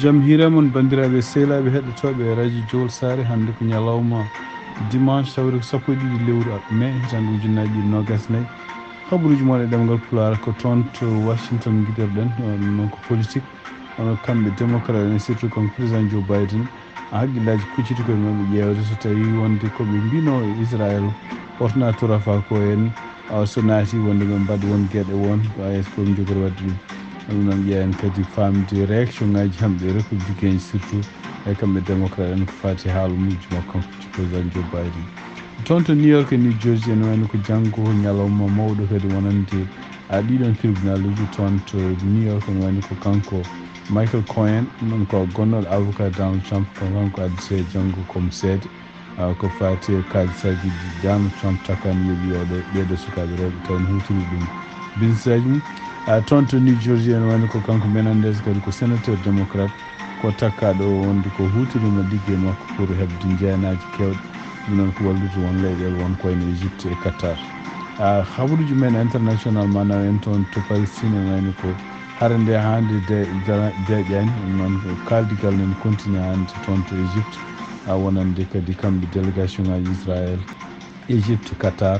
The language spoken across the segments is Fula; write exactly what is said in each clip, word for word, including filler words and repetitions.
Jam hiire mon, banndiraaɓe sehilaaɓe heɗotooɓe Radio Jowol Saare. Hannde ko ñalawma dimanche, tawri ko sappo e ɗiɗi lewru mai, hitaande ujunnaji ɗiɗi nogas nayi. Habaruuji mon e ɗemngal Pulaar ko toon to Washington ngiɗirɗen, ɗum noon ko politique. Hono kamɓe démocrate en, surtout kanko président Joe Biden, hakkillaaji kucciti koye maɓɓe ƴeewde so tawii wonde ko ɓe mbino Israël, ordinateur afa ko en, awa so naati wonde ɓe mbaɗa won geɗe won, ko A S ko ɓe njogori waɗde ɗum. Ɗum noon ƴeewen kadi faamde réaction ngaji hamɓe républicain surtout, e kamɓe démocrate en ko faati haalmuuji makko kanko président Joe Biden. Toon to New York e New Jersey ene wayno ko janngo ñalawma mawɗo kadi wonande a ɗiɗon tribunal uji toon to New York ene wayno ko kanko Michael Cohen, ɗum ko gonnooɗo avocat Donald Trump, ko kanko addi janngo comme seede. Ah, ko faati e kaalisaaji Donald Trump takkani yoɓi oɗo, ɓeeɗo sukaaɓe rewɓe taw ne huutiri ɗum business aji mum. Ah, toon to New Jersey ene wayno ko kanko Menendez kadi ko sénateur démocrate, ko takkaaɗo wonde ko huutirima ligge makko pour heɓde njeyanaaji keewɗi. Ɗum noon ko wallude won leyɗeele won ko wayno Égypte e Qatar. Ah, habaruuji men international ma naw en toon to Palestine ene wayno ko hare nde hannde de-, de-, deeƴaani, ɗum noon ko kaaldigal nene continue hannde toon to Égypte, a wonande kadi kamɓe délégation ngaji Israël, Égypte, Qatar,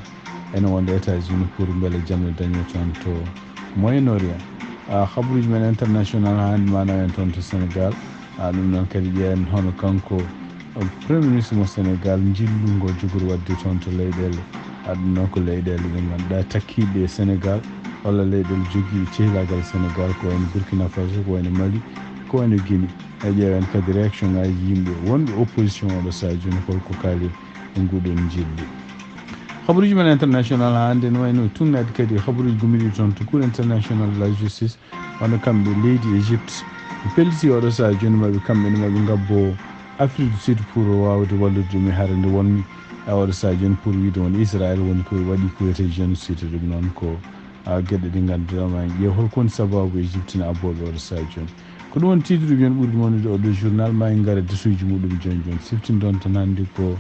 ene wonde États-Unis pour mbele jam ne dañe toon to Moyen-Orient. Ah, habaruuji men international hannde ma naw en toon to Sénégal. Ah, ɗum noon kadi ƴeewen hono kanko, eh, Premier Ministre mo Sénégal, njillu ngo jogori waɗde toon to leyɗeele. Ah, ɗum noon ko leyɗeele ɗe ngannduɗaa takkiiɗe e Sénégal, walla leyɗeele jogiiɗe cehilaagal Sénégal, ko wayno Burkina Faso, ko wayno Mali, ko wayno Guinée. E ƴeewen kadi réaction ngaji yimɓe wonɓe opposition oɗo sahaa jooni, holko kaali e nguɗon njillu. Habaruuji men international hannde no wayno tuugnaade kadi habaruuji gummiɗi toon to Cour international de la justice, wano kamɓe leydi Égypte ɓe pelliti oɗo sahaa jooni maɓe kamɓe ne maɓe ngabbo Afrique du Sud pour wawde wallude ɗum e hare nde wonmi e oɗo sahaa jooni pour wiide won Israël woni ko waɗi ko wiyetee génocide. Ɗum noon ko, ah, geɗe ɗe ngannduɗaa ma en ƴeew holko woni sababu Égypte ne abbooɓe oɗo sahaa jooni. Ko ɗum woni titre uji men ɓurɗi mawnude oɗo journal, ma en ngar e desuuji muɗum jooni jooni. Siftindon tan hannde ko,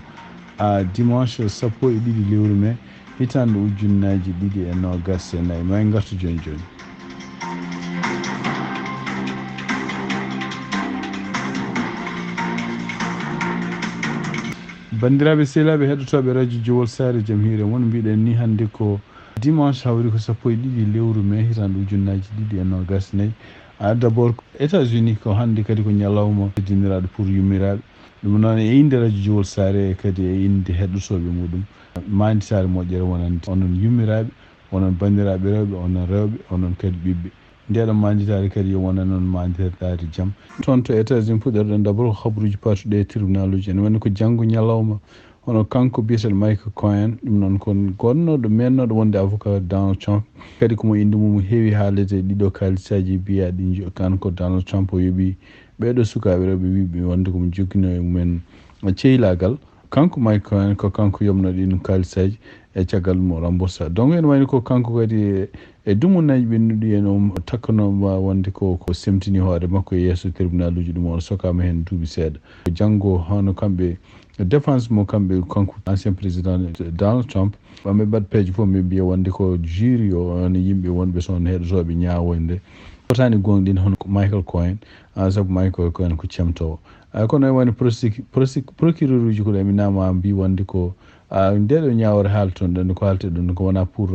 ah, dimanche sappo e ɗiɗi lewru mai, hitaande ujunnaaji ɗiɗi e noogas e nayi. Ma en ngartu jooni jooni. Banndiraaɓe sehilaaɓe heɗotooɓe Radio Jowol Saare, jam hiire mon. Mbiɗen ni hannde ko dimanche, hawri ko sappo e ɗiɗi lewru mai, hitaande ujunnaaji ɗiɗi e noogas e nayi. Ah, d'abord, États-Unis ko hannde kadi ko ñalawma teddiniraaɗo pour yummiraaɓe. Ɗum noon e innde Radio Jowol Saare e kadi e innde heɗotooɓe muɗum, maanditaare moƴƴere wonande onon yummiraaɓe, onon banndiraaɓe rewɓe, onon rewɓe, onon kadi ɓiɓɓe. Ndeɗo maanditaare kadi yo wonan on maanditaare jam. Toon to États-Unis puɗɗorɗen d'abord ko habaruuji paatuɗi e tribunal uji. Ene wayno ko janngo ñalawma, hono kanko biyeteeɗo Michael Cohen, ɗum noon ko gonnooɗo, mennooɗo wonde avocat Donald Trump. Kadi ko mo innde mum heewi haalede e ɗiɗo kaalisaaji biyaaɗi jo-, kanko Donald Trump o yoɓi ɓeeɗo sukaaɓe rewɓe wiiɓe wonde ko mo jokkinoo e mumen ceylaagal. Kanko Michael Cohen ko kanko yomno ɗin kaalisaaji, e caggal ɗum o remboursa. Donc ene wayno ko kanko kadi e, e dumunnaji ɓennuɗi en o takkanoma wonde ko, ko semtini hoore makko e yeeso tribunal uji ɗum o sokama hen duuɓi seeɗa. Janngo hono kamɓe défense mo kamɓe kanko ancien président Donald Trump, ɓe mbaɗ peeje fof ɓe mbiya wonde ko jury o, on yimɓe wonɓe toon heɗotooɓe ñaawoyde. Fotaani gooŋɗin hono Michael Cohen, ah, sabu Michael Cohen ko cemtoowo. Ah, kono e woni prosec-, prosec-, procureur uji ko ɗo mi nama mbi wonde ko, ah, nde ɗo ñaawore haalton ɗon ko haalte ɗon ko wona pour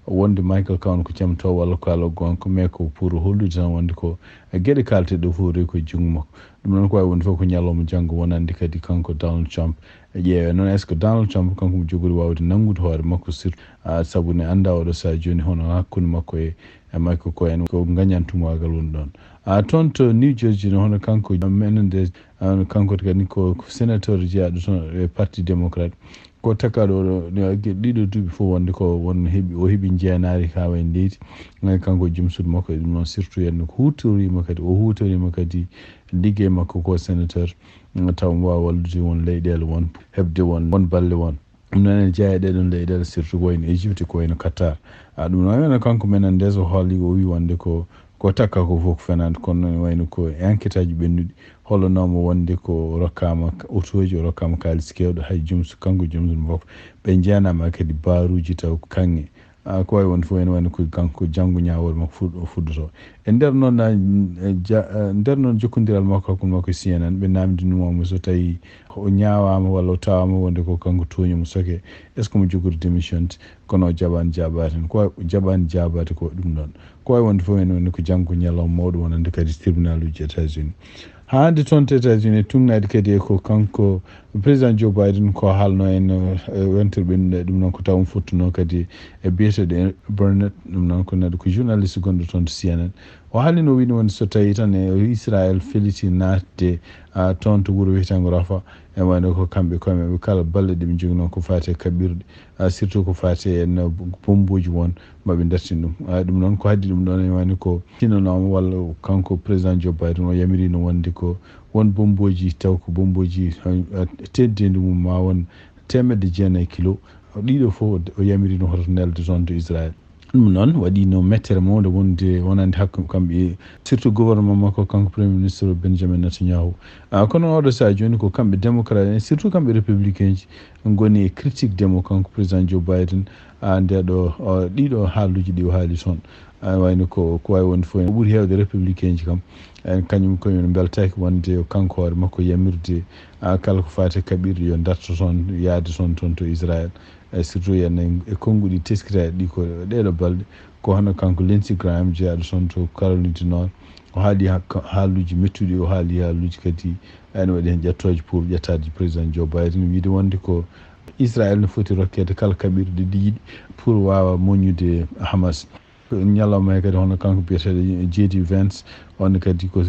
wonde Michael Cohen ko cemtoowo walla ko haala goonga, mais ko pour hollude tan wonde ko geɗe kaalte ɗo fof rewi ko junngo makko. Ɗum noon ko wawi wonde fof ko ñalawma janngo wonande kadi kanko Donald Trump. E ƴeewe noon, est-ce que Donald Trump kanko mo jogori wawde nanngude hoore makko surtout, ah, sabu ne annda oɗo sahaa jooni hono hakkunde makko e, e Michael Cohen ko gañantumaagal woni ɗon. Ah, toon to New Jersey no hono kanko Menendez, ah, kanko kadi ko, ko sénateur jeyaaɗo toon e parti démocrate. Ko takkaɗo oɗo, ɗiɗo duuɓi fof wonde ko won heɓi, o heɓi jeenaari ka wayno leydi. Ngan kanko joom suudu makko e ɗum noon surtout henno ko huutorima kadi, o huutorima kadi liggey makko ko sénateur, mm, taw mo waawa wallude won leyɗeele won, heɓde won, won balle won. Ɗum noon ene jeyaa e ɗee ɗoon leyɗeele surtout ko wayno Égypte, ko wayno Qatar. A ɗum noon ene kanko Menendez o haalii o wii wonde ko, ko takka ko fof ko fenaande, kono noon wayno ko enquête aji ɓennuɗi hollanoo mo wonde ko rokkaama ka-, otooji, o rokkaama kaalis keewɗo, hay joom su-, kanko joom suudu makko ɓe njeenaama kadi baaruuji taw ko kaŋŋe. Ah, ko wawi wonde fof ene wayno ko kanko janngo ñaawoore makko fuɗ- fuɗɗoto. E nder noon, ah, ja- ah, nder noon jokkondiral makko hakkunde makko e C N N, ɓe namdinimo mo so tawi o ñaawama walla o tawama wonde ko kanko tooñi mo soke, est ce que mo jogori démission? Kono o jaɓani jaabaade heen. Ko wawi- o jaɓani jaabaade ko ɗum ɗon. Ko wawi wonde fof ene wayno ko janngo ñalawma mawɗo wonande kadi tribunal uji États-Unis. Haa hannde toon to États-Unis, tuugnaade kadi e ko kanko président Joe Biden ko haalno en, eh, wontere ɓennude ɗum noon ko taw on fottuno kadi e biyeteeɗo Burnett, ɗum noon ko neɗɗo ko journaliste gonɗo toon to C N N. O haalino wiino wonde so tawi tan e Israel feliti naatde, ah, toon to wuro wiyetengo Rafa, e wayno ko kamɓe koye maɓɓe kala balle ɗe ɓe njogino ko faati e kaɓirɗe, ah, surtout ko faati e no bombuji won maɓe dartin ɗum. Ah, ɗum noon ko haddi ɗum ɗon e wayno ko tinanoma walla kanko président Joe Biden o yamirino wonde ko won bomboji taw ko bomboji, ah, teddendi mum ma won teemedde jeenayi kilo. Ɗiɗo fof o yamirino hoto nelde toon to Israel. Ɗum noon waɗino mettere mawde wonde wonande hakkunde kamɓe, surtout gouvernement makko kanko premier ministre Benjamin Netanyahu. Ah, kono oɗo saha jooni ko kamɓe démocrate en, surtout kamɓe républicain ji, ngoni e critique demo kanko président Joe Biden. Ah, nde ɗo, ah, ɗiɗo haaluji ɗi o haali toon. Ah, wayno ko, ko wawi wonde fof en ɓuri heewde républicain ji kam. En kañum koye men beltaki wonde kanko hoore makko yamirde, ah, kala ko faati e kaɓirɗe yo darto toon, yaade toon, toon to Israel. E surtout yen e, e konnguɗi teskitaaɗi ɗi ko ɗeɗo balɗe, ko hono kanko Lindsey Graham jeyaaɗo toon to Caroline du Nord. O haali ha-, ka-, haaluji mettuɗi, o haali haaluji kadi ene waɗi heen ƴettooje pour ƴettaade président Joe Biden, wiide wonde ko Israel no foti rokkeede kala kaɓirɗe ɗi yiɗi pour waawa moññude Hamas. Ñalawma he kadi hono kanko biyeteeɗo J D Vance, on kadi ko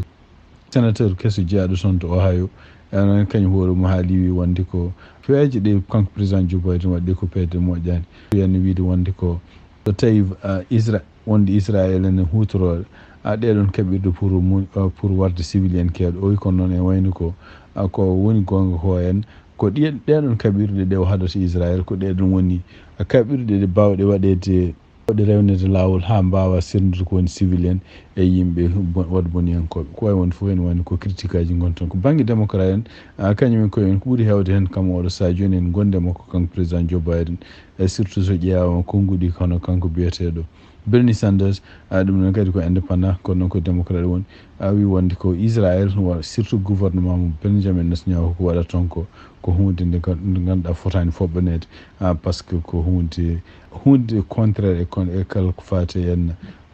sénateur keso jeyaaɗo toon to Ohio. Enen kañum hoore mum haali wi wonde ko peeje ɗe kanko président Joe Biden waɗi ɗe ko peeje moƴƴaani. Wiyani wiide wonde ko so tawi, ah, Isra-, wonde Israel ene huutoroo, ah, ɗeɗon kaɓirɗe pour mu-, ah, pour warde civilian keewɗo. O wi kono noon e wayno ko, ah, ko woni goonga ko en, ko ɗiye-, ɗeɗon kaɓirɗe ɗe o haɗata Israel, ko ɗeɗon woni, ah, kaɓirɗe ɗe baawɗe waɗeede waɗi rewnede laawol haa mbaawa serndude ko woni civil en e yimɓe bo-, waɗ boniyankooɓe. Ko wawi wonde fof ene wayno ko critique aji ngon toon. Ko bannge démocrate en, ah, kañum en koye en ko ɓuri heewde heen kam oɗo saha jooni en gonde makko kanko président Joe Biden. E surtout so ƴeewaama konnguɗi hono kanko biyeteeɗo Bernie Sanders, ah, ɗum noon kadi ko indépendant, kono noon ko démocrate woni. A wi wonde ko Israel, wa-, surtout gouvernement mo Benjamin Netanyahu ko waɗata toon ko, ko huunde nde gan-, nde ngannduɗaa fotaani foɓɓaneede, ah, par ce que ko huunde, huunde contraire e kon-, e kala ko faati e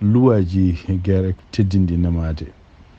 luwaaji guerre teddinɗi nemaade.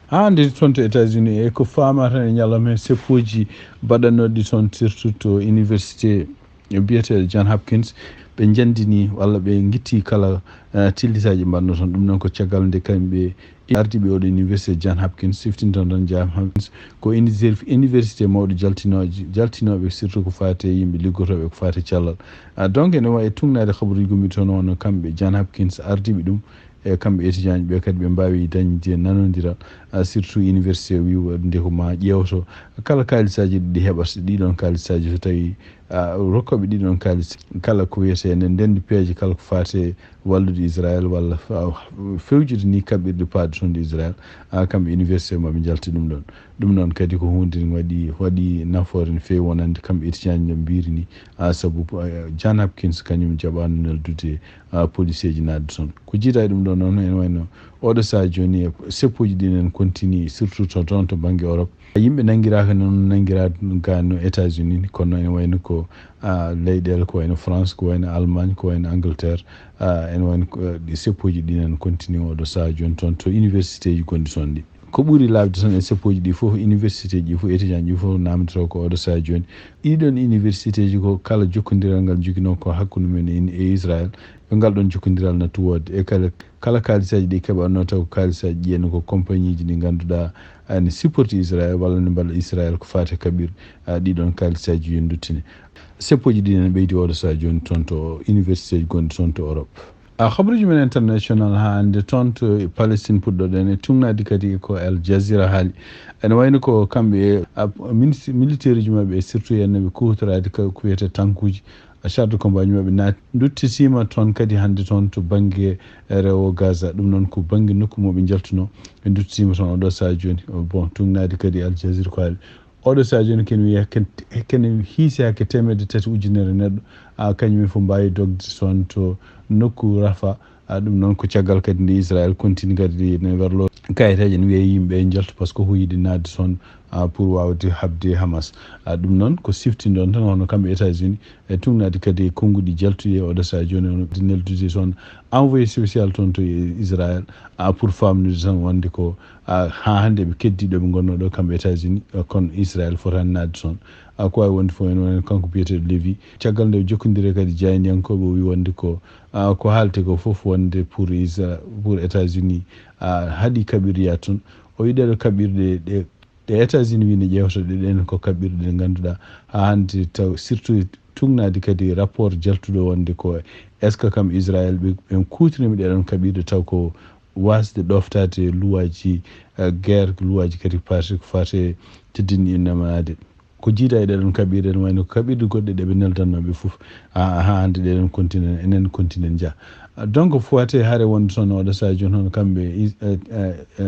Haa hannde toon to États-Unis e ko faama tan e ñalawma heen seppuuji baɗanooɗi toon surtout to université biyeteeɗo John Hopkins, ɓe njanndini walla ɓe ngitti kala, eh, tillitaaji mbaɗno toon. Ɗum noon ko caggal nde kamɓe ardiiɓe oɗo université John Hopkins siftinta tan John Hopkins ko uni-, université mawɗo jaltinooji, jaltinooɓe surtout ko faati e yimɓe liggotooɓe ko faati e cellal. Ah, donc ene wayi tuugnaade kabaruuji gomɗi toon wonno kamɓe John Hopkins ardiiɓe ɗum, e kamɓe étudiant ɓe kadi ɓe mbaawi dañde nanondiral, ah, surtout université o wi wonde ko ma ƴeewto kala kaalisaaji ɗi heɓata ɗiɗon kaalisaaji so tawi, ah, rokkooɓe ɗiɗon kaalis kala ko wiyetee nde ndenndi peeje kala ko faati e wallude Israel walla fa-, fewjude ni kaɓirɗe paaɗe toon to Israel, ah, kamɓe université maɓe njalti ɗum ɗon. Ɗum noon kadi ko huunde nde waɗi, waɗi nafoore no feewi wonande kamɓe étudiant ɓe mbiri ni, ah, sabu, ah, John Hopkins kañum jaɓaano neldude ah, policeeji naatde toon. Ko jiidaa e ɗum ɗoo noon, ene wayno oɗo sahaa jooni e seppuuji ɗi enen continue, surtout to toon to bannge Europe. Yimɓe nanngiraaka noon nanngiraa gaa no États-Unis, kono ene wayno ko, ah, leyɗeele ko wayno France, ko wayno Allemagne, ko wayno Angleterre, ah, ene wayno ko, eh, ɗi seppuuji ɗi enen continue oɗo sahaa jooni toon to universitéeji gonɗi toon ɗi. Ko ɓuri laaɓde tan e seppuuji ɗi fof, universitéeji ɗi fof, étudiant ji fof namdotoo ko oɗo sahaa jooni. Ɗiɗon universitéeji ko kala jokkondiral ngal njoginoo ko hakkunde mum en e Israel, yo ngal ɗon jokkondiral nattu woodde. E kala, kala kaalisaaji ɗi keɓatnoo taw ko kaalisaaji ƴiyanoo ko compagnieji ɗi ngannduɗaa ene supporti Israel walla ne mballa Israel ko faati e kaɓirɗe, ah, ɗiɗon kaalisaaji yo nduttine. Seppuuji ɗi ene ɓeydi oɗo sahaa jooni toon to universitéeji gonɗi toon to Europe. A habaruuji men international haa hannde toon to Palestine puɗɗoɗen e tuugnaade kadi ko Al Jazeera haali. Ene wayno ko kamɓe e, a, minis-, militaire uji maɓɓe e surtout en ɓe kuutoraade ko, ko wiyetee tankuuji, a, char de combat ji maɓɓe naati, nduttitiima toon kadi hannde toon to bannge rewo Gaza. Ɗum noon ko bannge nokku mo ɓe njaltunoo. Ɓe nduttitiima toon oɗo sahaa jooni. Bon, tuugnaade kadi Al Jazeera ko haali. Oɗo sadio ne ken wiya ken hiisi hakke teemedde tati ujunere neɗɗo, a kañum en fof mbaawi dogde toon to nokku Rafa. A ɗum noon ko caggal kadi nde Israël continue kadi ne werlo kayitaji ne wiya yimɓe njalta par ce que ko yiɗi naatde toon, a pour wawde habde Hamas. A ɗum noon ko siftinɗon tan hono kamɓe États-Unis e tugnaade kadi e konnguɗi jaltuɗi e oɗo saha jooni on neldude toon envoyé spécial toon to Israël, a pour famnude tan wonde ko a haa hannde ɓe keddi ɗo ɓe ngonno ɗo kamɓe États-Unis, kono Israël fotani naatde toon. A ko wawi wonde fof en wonani kanko biyeteɗo Lévi caggal nde jokkondire kadi jayniyankoɓe o wi wonde ko a ko haalte ko fof wonde pour Isra pour États-Unis a haɗi kaɓirɗe yaade toon. O wi ɗeɗo kaɓirɗe ɗe ɗe États-Unis wi ne ƴeewta ɗe ɗen ko kaɓirɗe ɗe ngannduɗaa haa hannde taw surtout tugnaade kadi rapport jaltuɗo wonde ko est ce que kam Israël ɓe ɓen kuutinima ɗeɗon kaɓirɗe taw ko wasde ɗoftaade luwaaji guerre luwaaji kadi parti ko fate teddini innamanaade. Ko jiida e ɗeɗon kaɓirɗe ene wayno ko kaɓirɗe goɗɗe ɗe ɓe neldannooɓe fof haa hannde ɗeɗon continent enen continent nja. Donc fowate hare wonde toon oɗo saha jooni hono kamɓe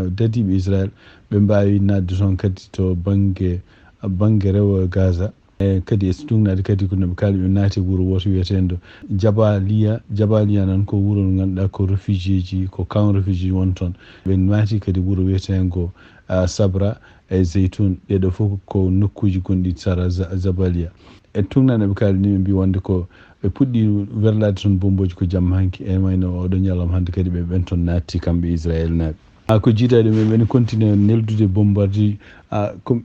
dadiiɓe Israël ɓe mbaawi naatde toon kadi to bannge bannge rewo Gaza. E kadi e tugnaade kadi ko noɓe kaali ɓe naati wuro woto wiyeteendo Jabaliya. Jabaliya noon ko wuro ngo ngannduɗaa ko réfugiéji ko camp réfugié woni toon. Ɓe naati kadi wuro wiyeteengo Sabra e Zeytun, ɗeɗo fof ko nokkuuji gonɗi sara Jabaliya. E tugnaade ɓe kaali ni ɓe mbi wonde ko ɓe puɗɗi werlaade toon bombooji ko jamma hanki e wayno oɗo ñalawma hannde kadi ɓe ɓen toon naatti kamɓe Israël naaɓe. A ko jiitaade men ɓen continue neldude bombardi a ko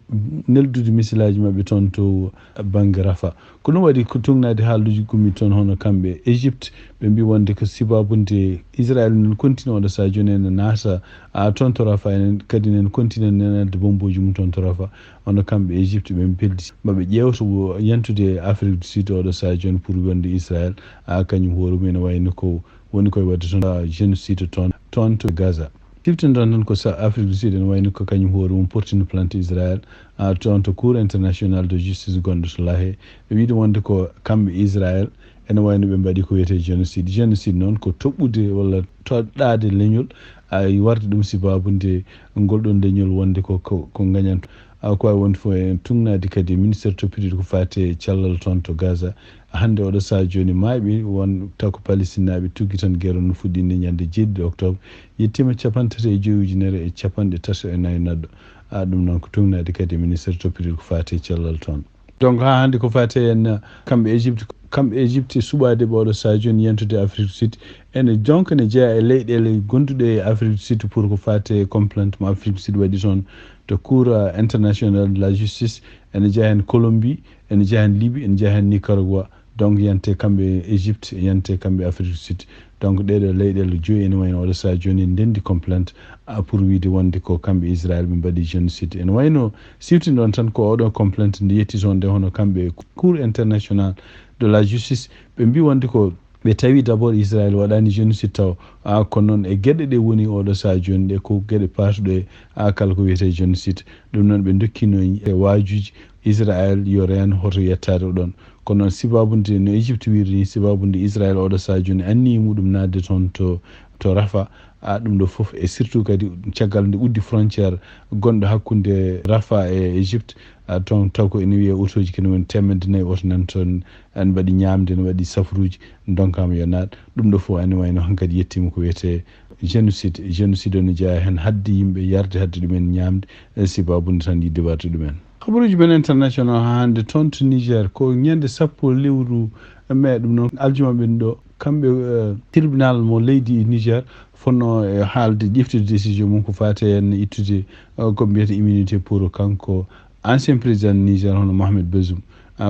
neldude misilaaji maɓɓe toon to bannge Rafa. Ko ɗum waɗi ko tugnaade haaluuji gummi toon hono kamɓe Égypte ɓe mbi wonde ko sibabunde Israël nen continue oɗo saha jooni ene naata a toon to Rafa enen kadi nen continue nenande bombooji mum toon to Rafa. Hono kamɓe Égypte ɓe peldi maɓe ƴeewta yantude Afrique du Sud oɗo saha jooni pour wonde Israël a kañum hoore mum ene wayno ko woni koye waɗde toon génocide toon toon to Gaza. Siftinɗon tan ko sa Afrique du Sud ene wayno ko kañum hoore mum portino plainte Israël a toon to cour international de justice gonɗo to Lahe. Ɓe wiide wonde ko kamɓe Israël ene wayno ɓe mbaɗi ko wiyetee génocide. Génocide noon ko toɓɓude walla toɗɗaade leñol a warde ɗum sibaabu nde ngol ɗon leñol wonde ko ko gañanto a ko wawi wonde fof en tugnaade kadi ministére toppitiiɗo ko faati e cellal toon to Gaza. Hannde oɗo saha jooni maayɓe won taw ko Palestine naaɓe tuggi tan guerre no fuɗɗinde ñande jeeɗiɗi octobre yettima capanɗe tati e joyi ujunere e capanɗe tati e nayi neɗɗo. A ɗum noon ko tugnaade kadi ministére toppitiiɗo ko faati e cellal toon. Donc haa hannde ko faati en kamɓe Égypte kamɓe Égypte suɓaade ɓe oɗo saha jooni yentude Afrique du Sud ene donc ne jeeya e leyɗeele gonduɗe e Afrique du Sud pour ko faati e complainte mo Afrique du Sud waɗi toon to cour international de la justice ene jeeya heen Colombie ene jeeya heen Libye ene jeeya heen Nicaragua. Donc yante kamɓe Égypte yante kamɓe Afrique du Sud. Donc ɗeɗo leyɗeele joyi ene wayno oɗo saha jooni ndendi complainte a pour wiide wonde ko kamɓe Israël ɓe mbaɗi génocide ene wayno siftinɗon tan ko oɗo complainte nde yetti toon nde hono kamɓe cour international de la justice ɓe mbi wonde ko ɓe tawi d'abord Israël waɗani génocide taw a kono noon e geɗe ɗe woni oɗo saha jooni ɗe ko geɗe patuɗe a kala ko wiyete génocide. Ɗum noon ɓe dokkino e waajuji Israël yo reen hoto yettaade ɗon. Kono noon sibaabu nde no Égypte wiiri ni sibaabu nde Israël oɗo saha jooni anniyi muɗum naatde toon to to Rafa a ɗum ɗo fof e surtout kadi caggal nde uddi frontière gonɗo hakkunde Rafa e Égypte. A toon taw ko ene wiye otoji kene woni temedde nayyi oto nan toon an mbaɗi ñamde ne waɗi safruji donkama yo naat. Ɗum ɗo fof ene wayno hankadi yettima ko wiyete génocide génocide o ne jeeya heen hadde yimɓe yarde hadde ɗumen ñamde e sibabunde tan yidde warde ɗumen. Habaruji men international ha hannde toon to Niger ko ñande sappo lewru mai ɗum noon aljuma ɓen ɗo kamɓe tribunal mo leydi Niger fonno e haalde ƴeftude décision mum ko fate en ittude ko mbiyata immunité pour kanko ancien président Niger hono Mohamed Bazoum.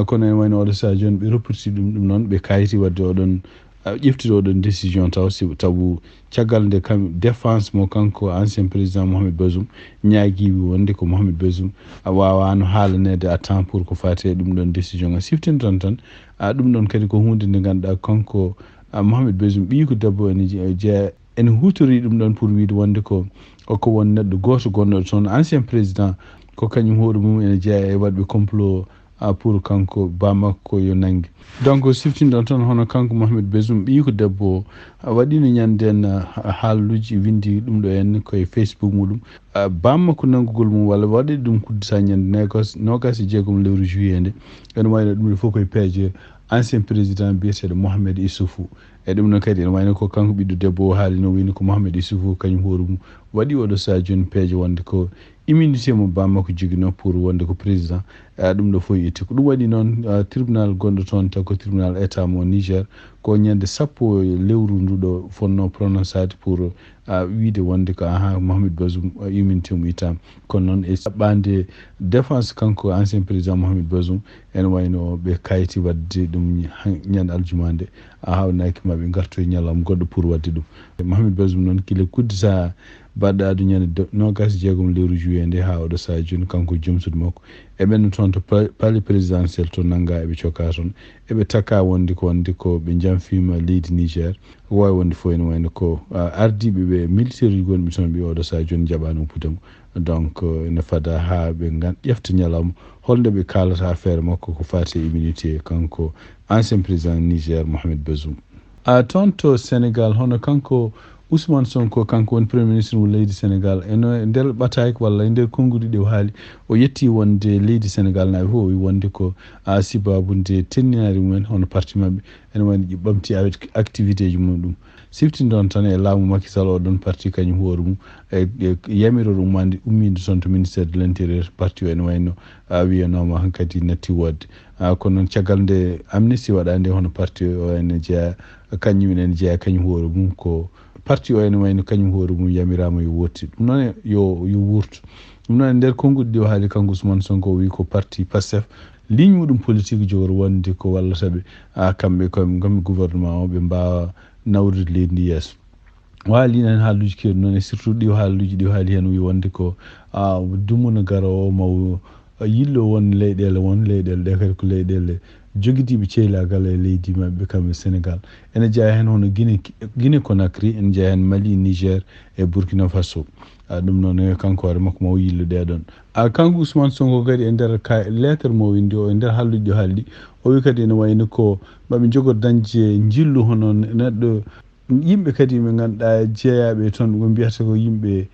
Kono en wayno oɗo saha joni ɓe reporti ɗum ɗum noon ɓe kayiti wadde oɗon ƴeftude oɗon décision taw si tabu caggal nde kam défense mo kanko ancien président Mohamed Bazoum ñaagiiwi wonde ko Mohamed Bazoum a waawano haalanede à temps pour ko fate ɗum ɗon décision a siftintan tan. A ɗum ɗon kadi ko hunde nde ngannduɗaa kanko Mohamed Bazoum ɓiyi ko debbo ene jeeya ene hutori ɗum ɗon pour wiide wonde ko ko won neɗɗo gooto gonɗo toon ancien président ko kañum hoore mum ene jeeya e waɗɓe complot Ah, pour kanko ba makko yo nannge. Donc, siftinɗon tan hono kanko Mohamed Bazoum, ɓiyko debbo o, a waɗino ñande en, ah, haaluuji, windi ɗum ɗo en koye Facebook muɗum. Ah, ba makko nanngugol mum walla waɗi ɗum kuddita ñande nogas, nogas e jeegom lewru juillet nde. Ene wayno ɗum ɗo fof koye peeje ancien président biyeteeɗo Mohamed Issoufou. E ɗum noon kadi ene wayno ko kanko ɓiɗɗo debbo o haalino, wayno ko Mohamed Issoufou kañum hoore mum waɗi oɗo sahaa jooni peeje wonde ko immunité mo ba makko joginoo pour wonde ko président. Ah, ɗum ɗo fof itti. Ko ɗum waɗi noon, ah, tribunal gonɗo toon, taw ko tribunal état mo Niger, ko ñande sappo lewru ndu ɗo fonno prononçade pour, ah, wiide wonde ko, aha, Mohamed Bazoum, ah, immunité mo ittaama. Kono noon e saɓɓande défense kanko ancien président Mohamed Bazoum, ene wayno ɓe kayti waɗde ɗum ña-, ñande aljuma nde, a haawnaki ma ɓe ngartoy ñalawma goɗɗo pour waɗde ɗum. Mohamed Bazoum noon kile kuddita baɗɗo aadu ñande do-, nogas e jeegom lewru juillet nde haa oɗo sahaa jooni kanko joom suudu makko. E ɓen toon to pa-, palais présidentiel to nannga eɓe cokka toon. Eɓe takka wonde ko, wonde ko ɓe jamfiima leydi Niger. Ko waawi wonde fof ene wayno ko, ah, ardiiɓe ɓe militaire uji gonɓe toon ɓe oɗo sahaa jooni jaɓaani woppude mo. Donc, euh, ene fada haa ɓe ngan-, ƴefta ñalawma holnde ɓe kaalata affaire makko ko faati e immunité kanko ancien président Niger Mohamed Bazoum. A toon to Sénégal, hono kanko Ousmane Sonko, kanko woni premier ministre mo leydi Sénégal, eno e nder ɓataake walla e nder konnguɗi ɗi o haali, o yetti wonde leydi Sénégal naaɓe fof o wi wonde ko, a, sababu nde tenninaare mumen hono parti maɓɓe ene wayno ɗi ɓamti act-, activité ji mum ɗum. Siftinɗon tan e laamu Macky Sall, oɗon parti kañum hoore mum, e, e yamiroore ummaande, ummiinde toon to ministère de l'intérieur, parti o ene wayno, a, wiyanooma hankadi natti woodde. A, kono noon caggal nde amnistie waɗaa nde, hono parti o ene jeyaa, kañum ene jeyaa kañum hoore mum ko parti o ene wayno kañum hoore mum yamiraama yo wotti. Ɗum noon yo, yo wuurtu. Ɗum noon e nder konnguɗi ɗi o haali kanko Ousmane Sonko, o wi ko parti Pastef, ligne muɗum politique jogori wonde ko wallata ɓe, a, kamɓe, kamɓe, kamɓe gouvernement o, ɓe mbaawa nawrude leydi ndi yeeso. O haali heen haaluuji keewɗi noon, e surtout ɗi o haaluuji ɗi o haali heen, o wi wonde ko, a, dumunna garoowo o maw yillo won leyɗeele, won leyɗeele ɗe kadi ko leyɗeele jogidiiɓe ceylaagal e leydi maɓɓe kamɓe Sénégal. Ene jeyaa heen hono Guinée, Guinée Conakry, ene jeyaa heen Mali, Niger e Burkina Faso. A, ɗum noon, e kanko hoore makko maw yillo ɗee ɗoon. A, kanko Ousmane Sonko kadi e nder ka-, lettre mo o winndi o, e nder haaluuji ɗi o haaldi, o wi kadi ene wayno ko maɓe njogor dañde njillu hono neɗɗo, yimɓe kadi ɓe ngannduɗaa jeyaaɓe toon, ɓe mbiyata ko yimɓe,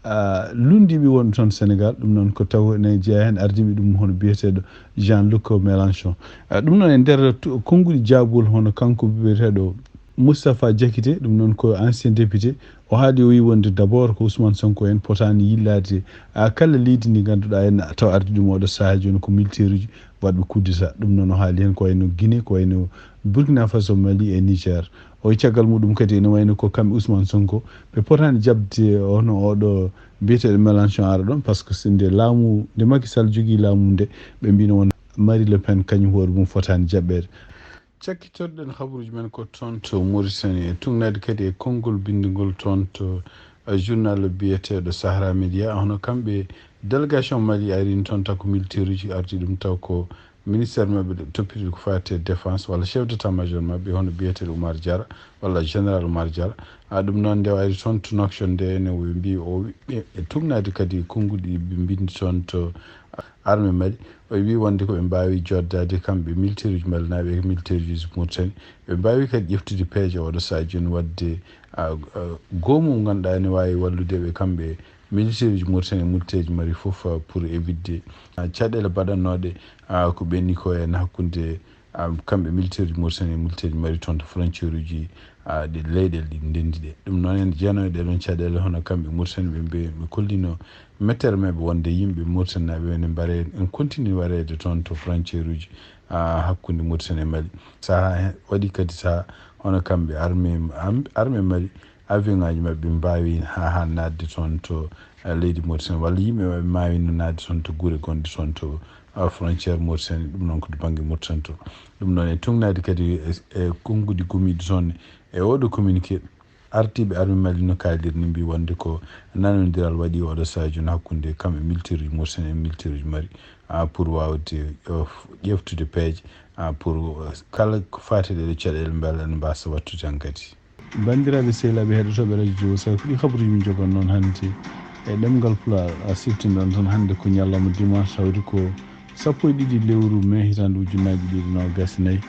a, lunndiiɓe wonɓe toon Sénégal. Ɗum noon ko taw ene jeyaa heen ardiiɓe ɗum hono biyeteeɗo Jean-Luc Mélenchon. A, ɗum noon e nder tu-, konnguɗi jaabol hono kanko biyeteeɗo Moustapha Diakité, ɗum noon ko ancien député, o haali, o wi wonde d'abord ko Ousmane Sonko en potaani yillaade, a, kala leydi ndi ngannduɗaa en taw ardi ɗum oɗo sahaa jooni ko militaire uji waɗɓe coup d'État. Ɗum noon o haali heen ko wayno Guinée, ko wayno Burkina Faso, Mali e Niger. O caggal muɗum kadi ene wayno ko kamɓe Ousmane Sonko ɓe potaani jaɓde hono oɗo biyeteeɗo Mélenchon ara ɗoon, par ce que so nde laamu, nde Macky Sall jogii laamu nde, ɓe mbino won Marie Le Pen kañum hoore mum fotaani jaɓɓeede. Cakkitorɗen habaruuji men ko toon to Mauritanie, e tuugnaade kadi e konngol binndugol toon to, eh, journal biyeteeɗo Sahara Media, hono kamɓe délégation Mali arini toon, taw ko militaire uji ardi ɗum, taw ko ministère maɓɓe ɗo toppitiri ko faati e défense walla chef d'état-major maɓɓe hono biyeteeɗo Oumar Diarra walla général Oumar Diarra. A, ɗum noon nde o ari toon to Nouakchott nde, ene o mbi o wi-, e, e tuugnaade kadi konnguɗi ɓe mbinndi toon to armée Mali. O wi wonde ko ɓe mbaawi joddaade kamɓe militaire uji Mali naaɓe e militaire uji Mauritanie. Ɓe mbaawi kadi ƴeftude peeje oɗo sahaa jooni waɗde, a, a, goomu mo ngannduɗaa ene waawi wallude ɓe kamɓe militaire uji Mauritanie e militaire uji Mali fof, a, pour évitde, a, caɗeele baɗannooɗe, a, ko ɓenni ko en hakkunde, a, kamɓe militaire uji Mauritanie e militaire uji Mali toon to frontière uji, a, ɗi leyɗeele ɗi ndenndi ɗe. Ɗum noon en jeyanoo e ɗee ɗoon caɗeele hono kamɓe Mauritanie ɓe mbe-, ɓe kollino mettere maɓɓe wonde yimɓe Mauritanie naaɓe ene mbare, en continue wareede toon to frontière uji, a, hakkunde Mauritanie e Mali. Sahaa he-, waɗi kadi sahaa hono kamɓe armée, am-, armée Mali, avion ŋaaji maɓɓe mbaawi haa, haa naatde toon to, eh, leydi Mauritanie, walla yimɓe maɓɓe mbaawi no naatde toon to gure gonɗe toon to, eh, frontière Mauritanie, ɗum noon ko to bannge Mauritanie to. Ɗum noon e tuugnaade kadi e, e konnguɗi gumiiɗi toon e oɗo communiqué, ardiiɓe armée Mali no kaaldir ni mbi wonde ko nanondiral waɗi oɗo sahaa jooni hakkunde kamɓe militaire uji Mauritanie e militaire uji Mali, ah, pour waawde, eh, ƴeftude peeje, ah, pour, eh, kala ko faati e ɗeɗo caɗeele mbela ene mbasa wattude hankadi. Banndiraaɓe sehilaaɓe heɗotooɓe radio Dowla, so ɗi habaruuji min njogon noon hannde e ɗemngal Pulaar, a siftinɗon tan hannde ko ñalawma dimanche, tawde ko Sappo e ɗiɗi lewru me hitande ujunnaji ɗiɗi nogas nayi.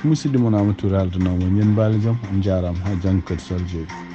Musidɗo mon Amadou Touré aldanoomo, ñen mbaali jam, on njaaraama, haa janngo kadi so Allah jaɓi.